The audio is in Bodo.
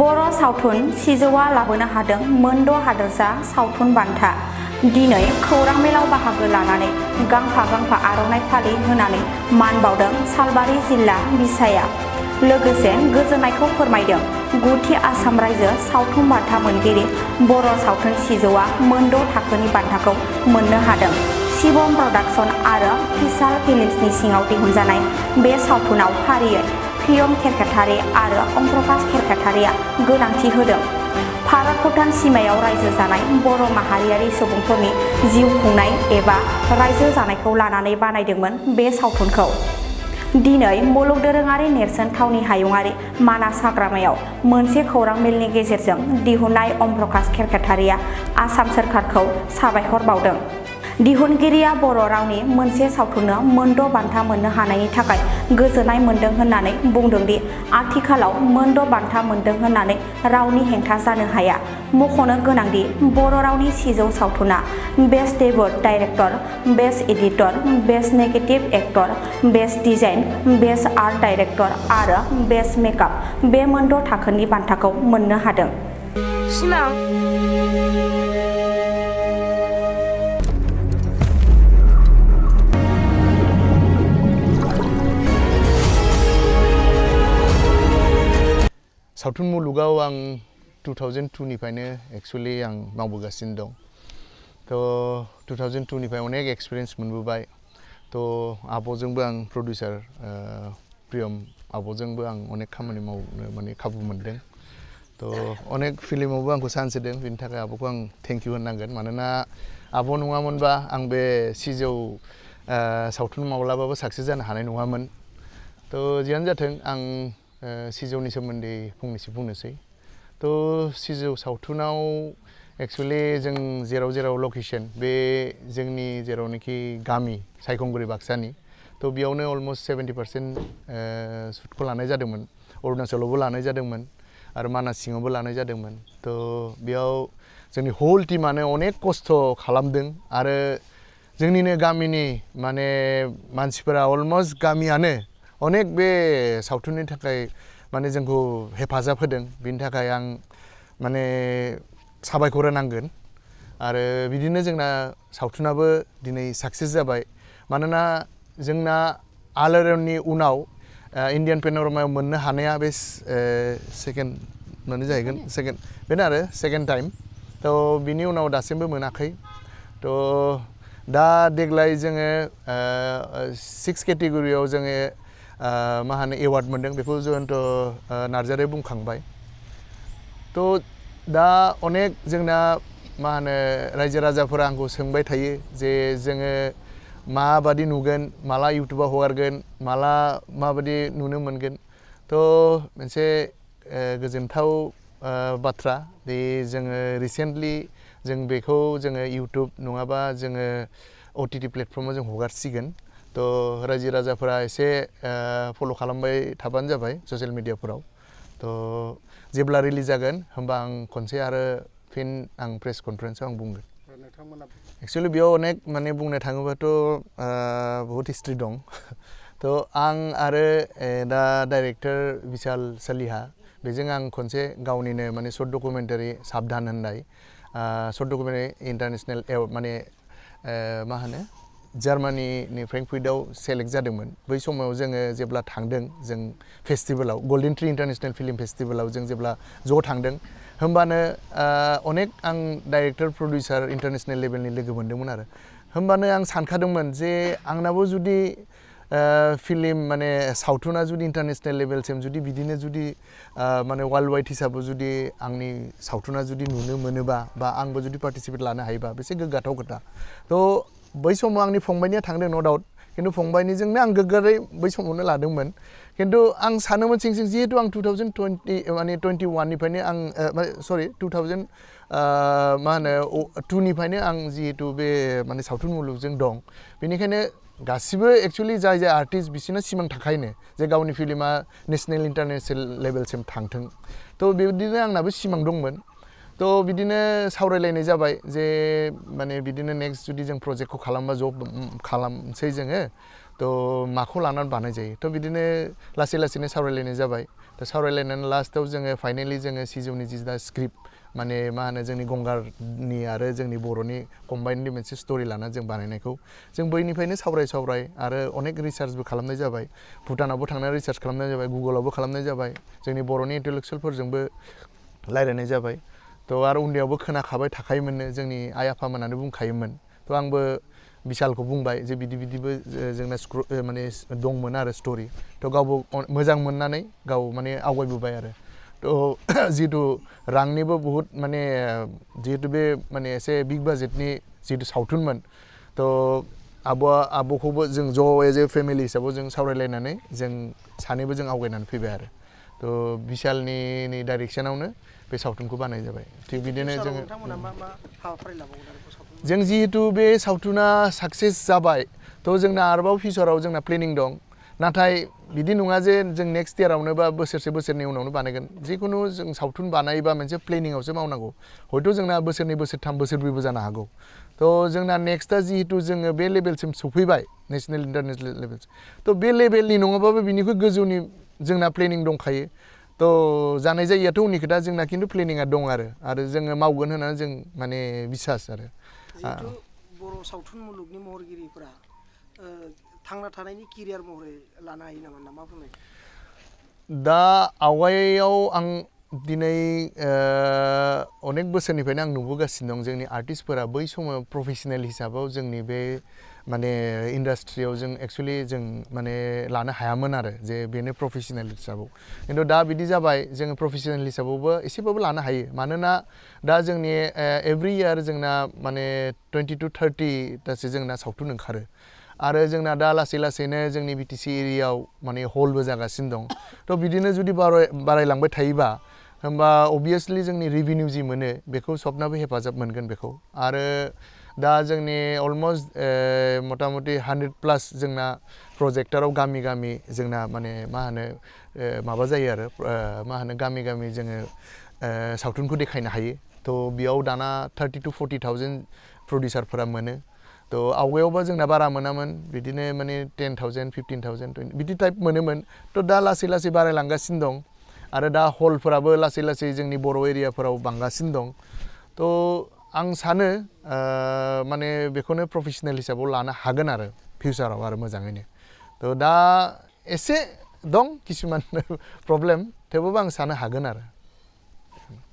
बर' सावथुन सिजौआ लाबोनो हादों मोनद' हादोरसा सावथुन बान्था। दिनै खौरां मेलाव बाहागो लानानै गांफा आर'नाइ फालि होनानै मान बावदों सालबारि जिल्ला बिसाया। लोगोसे गोजोननायखौ फोरमायदों गुथि आसाम रायजो सावथुन बान्था मोनगिरि बर' सावथुन सिजौआ मोनद' थाखोनि बान्थाखौ मोननो हादों। शिवम प्रडाक्शन आरो फिसाल फिल्म्सनि सिङाव दिहुनजानाय बे सावथुनाव फारियै प्रियम खेरखातारि आरो ओम प्रकाश खेरखातारिया गोनांथि होदों। भारत भुटान सीमायाव रायजो जानाय बर' माहारियारि सुबुंफोरनि जिउ खुंनाय एबा रायजो जानायखौ लानानै बानायदोंमोन बे सावथुनखौ। दिनै मुलुग दोरोङारि नेरसोन थावनि हायुङारि मानास हाग्रामायाव मोनसे खौरां मेलनि गेजेरजों दिहुननाय ओम प्रकाश खेरखातारिया आसाम सोरखारखौ साबायखर बावदों। दिहुनगिरिया बर' रावनि मोनसे सावथुननो मोनद' बान्था मोननो हानायनि थाखाय गोजोननाय मोनदों होननानै बुंदोंदि आथिखालाव मोनद' बान्था मोनदों होननानै रावनि हेंथा जानो हाया। मख'नो गोनांदि बर' रावनि सिजौ सावथुना best debut director, best editor, best negative actor, best design, best art director आरो बेस्ट मेकआप बे मोनद' थाखोनि बान्थाखौ मोननो हादों। सावथुन मुलुगाव आं 2002 निफ्रायनो एक्चुअली आं मावबोगासिनो दं। 2002 निफ्राय अनेक एक्सपिरियेन्स मोनबोबाय। आब'जोंबो आं प्रडिउसार प्रियम आब'जोंबो आं अनेक खामानि मावनो माने खाबु मोनदों। अनेक फिल्मावबो आंखौ चान्स होदों, बेनि थाखाय आब'खौ आं थेंक इउ होननांगोन। मानोना आब' नङामोनबा आं बे सिजौ सावथुन माब्लाबाबो साक्सेस जानो हानाय नङामोन। जियानो जाथों आं सिजौनि सोमोन्दै फंनैसो बुंनोसै। सिजौ सावथुनाव एक्चुअली जों जेराव लकेशन बे जोंनि जेरावनाखि गामि सायखंगुरि बाक्सानि, बेयावनो अलमस्ट 70% शुटखौ लानाय जादोंमोन। अरुणाचलावबो लानाय जादोंमोन आरो मानास सिङावबो लानाय जादोंमोन। बेयाव जोंनि होल टीमानो अनेक खस्थ' खालामदों आरो जोंनिनो गामिनि माने मानसिफोरा अलमस्ट गामियानो अनेक बे सावथुननि थाखाय माने जोंखौ हेफाजाब होदों। बिनि थाखाय आं माने साबायखर होनांगोन। आरो बिदिनो जोंना सावथुनाबो दिनै साक्सेस जाबाय। मानोना जोंना आलायारननि उनाव इन्डियान पेन'रामायाव मोननो हानाया बे सेकेन्ड माने जाहैगोन बेनो आरो सेकेन्ड टाइम। बिनि उनाव दासिमबो मोनाखै। दा देग्लाय जोङो 6 केटेगरियाव जोङो मा होनो एवार्ड मोनदों, बेखौ जयन्त नार्जारिया बुंखांबाय। दा अनेक जोंना मा होनो रायजो राजाफोरा आंखौ सोंबाय थायो जे जोङो माबादि नुगोन, माला इउटुबाव हगारगोन, माला माबादि नुनो मोनगोन। मोनसे गोजोनथाव बाथ्रा बे जोङो रिसेन्टलि जों बेखौ जोङो इउटुब नङाबा जोङो OTT प्लेटफर्माव जों हगारसिगोन। रायजो राजाफोरा एसे फल' खालामबाय थाबानो जाबाय ससियेल मिडियाफोराव। जेब्ला रिलिज जागोन होमबा आं खनसे आरो फिन आं प्रेस कनफारेन्सआव आं बुंगोन। एक्चुअली बेयाव अनेक माने बुंनो थाङोबाथ' बहुत हिस्ट्रि दं। आं आरो दा डाइरेक्टर बिशाल सालिहा बेजों आं खनसे गावनिनो माने शर्ट डकुमेन्टारि साबधान होननाय शर्ट डकुमेन्टारि इन्टारनेशनेल माने मा होनो जार्मानिनि फ्रेंकफुर्टआव सेलेक्ट जादोंमोन। बै समाव जोङो जेब्ला थांदों जों फेस्टिभेलाव गल्डेन ट्री इन्टारनेशनेल फिल्म फेस्टिभेलाव जों जेब्ला ज' थांदों होमबानो अनेक आं डाइरेक्टर प्रडिउसार इन्टारनेशनेल लेभेलनि लोगो मोनदोंमोन आरो। होमबानो आं सानखादोंमोन जे आंनाबो जुदि फिल्म माने सावथुना जुदि इन्टारनेशनेल लेभेलसिम जुदि बिदिनो जुदि माने वर्ल्ड वाइड हिसाबै जुदि आंनि सावथुना जुदि नुनो मोनोबा बा आंबो जुदि पार्टिसिपेट लानो हायोबा बेसे गोग्गाथाव खोथा। बै समाव आंनि फंबायनिया थांदों न' डाउट, खिन्थु फंबायनिजोंनो आं गोग्गारै बै समावनो लादोंमोन। खिन्थु आं सानोमोन सिं सिं जिहेतु आं 2020 माने 21 निफ्रायनो आं 2000 मा होनो 2 निफ्रायनो आं जिहेतु बे माने सावथुन मुलुगजों दं, बेनिखायनो गासिबो एक्चुअली जाय आर्टिस्ट बिसोरनो सिमां थाखायोनो जे गावनि फिल्मा नेशनेल इन्टारनेशनेल लेभेलसिम थांथों। बेबायदिनो आंनाबो सिमां दंमोन। बिदिनो सावरायलायनाय जाबाय जे माने बिदिनो नेक्स्ट जुदि जों प्रजेक्टखौ खालामबा ज' खालामसै जोङो। माखौ लानानै बानाय जायो। बिदिनो लासै लासैनो सावरायलायनाय जाबाय। थ' सावरायलायनानै लास्टआव जोङो फाइनेलि जोङो सिजौनि जि दा स्क्रिप्ट माने मा होनो जोंनि गंगारनि आरो जोंनि बर'नि कम्बाइननि मोनसे स्ट'रि लाना जों बानायनायखौ जों बैनिफ्रायनो सावराय आरो अनेक रिसार्चबो खालामनाय जाबाय भुटानावबो थांनानै रिसार्च खालामनाय जाबाय गुगोलावबो खालामनाय जाबाय जोंनि बर'नि इन्टेलेक्सुयेलफोरजोंबो रायलायनाय जाबाय थ' आरो उन्दैयावबो खोनाखाबाय थाखायोमोननो जोंनि आइ आफामोनानो बुंखायोमोन थ' आंबो बिशालखौ बुंबाय जे बिदिबो जोंना माने दंमोन आरो स्ट'रि थ' गावबो मोजां मोननानै गाव माने आवगायबोबाय आरो थ' जिहेतु रांनिबो बहुद माने जिहेतु बे माने एसे बिग बाजेटनि जिहेतु सावथुनमोन थ' आब'खौबो जों ज' एज ए फेमिलि हिसाबै जों सावरायलायनानै जों सानैबो जों आवगायनानै फैबाय आरो थ' बिशालनि डाइरेक्सनावनो बे सावथुनखौ बानाय जाबाय थिग बिदिनो जों जिहेतु बे सावथुना साक्सेस जाबाय थ' जोंना आरोबाव फिउचाराव जोंना प्लेनिं दं नाथाय बिदि नङा जे जों नेक्स्ट इयारावनो बा बोसोरनै उनावनो बानायगोन जिखुनु जों सावथुन बानायोबा मोनसे प्लेनिंआवसो मावनांगौ हयथ' जोंना बोसोरनै बोसोरथाम बोसोरब्रैबो जानो हागौ थ' जोंना नेक्स्टआ जिहेतु जोङो बे लेभेलसिम सफैबाय नेसनेल इन्टारनेसनेल लेभेलसिम थ' बे लेभेलनि नङाबाबो बिनिख्रुइ गोजौनि जोंना प्लेनिं दंखायो थ' जानाय जायियाथ' उननि खोथा जोंना खिन्थु प्लेनिंआ दं आरो जोङो मावगोन होननानै जों माने बिसास आरो जिहेतु बर' सावथुन मुलुगनि महरगिरिफोरा थांना थानायनि केरियार महरै लानो हायो नामा मा बुंनाय दा आवगायाव आं दिनै अनेक बोसोरनिफ्रायनो आं नुबोगासिनो दं जोंनि आर्टिस्टफोरा बै समाव प्रफेसनेल हिसाबाव जोंनि बे माने इन्डास्ट्रियाव जों एक्सुवेलि जों माने लानो हायामोन आरो जे बेनो प्रफेसनेल हिसाबाव खिन्थु दा बिदि जाबाय जोङो प्रफेसनेल हिसाबावबो एसेबाबो लानो हायो मानोना दा जोंनि एभ्रि इयार जोंना माने 20 to 30 तासो जोंना सावथुन ओंखारो आरो जोंना दा लासैनो जोंनि बिटिसि एरियायाव माने हलबो जागासिनो दं थ' बिदिनो जुदि बारायलांबाय थायोबा होमबा अबभियासलि जोंनि रेभिनिउ जि मोनो बेखौ सबनाबो हेफाजाब मोनगोन बेखौ आरो दा जोंनि अलमस्ट मथा मथि 100+ जोंना प्रजेक्टाराव गामि जोंना माने मा होनो माबा जायो आरो मा होनो गामि जोङो सावथुनखौ देखायनो हायो थ' बेयाव दाना 30 to 40,000 प्रडिउसारफोरा मोनो थ' आवगायावबा जोंना बारा मोनामोन बिदिनो माने 10,000 15,000 20 बिदि टाइप मोनोमोन थ' दा लासै बारायलांगासिनो दं आरो दा हलफोराबो लासै जोंनि बर' एरियाफोराव बांगासिनो दं थ' आं सानो माने बेखौनो प्रफेसनेल हिसाबाव लानो हागोन आरो फिउचाराव आरो मोजाङैनो थ' दा एसे दं किसुमान प्रब्लेम थेवबाबो आं सानो हागोन आरो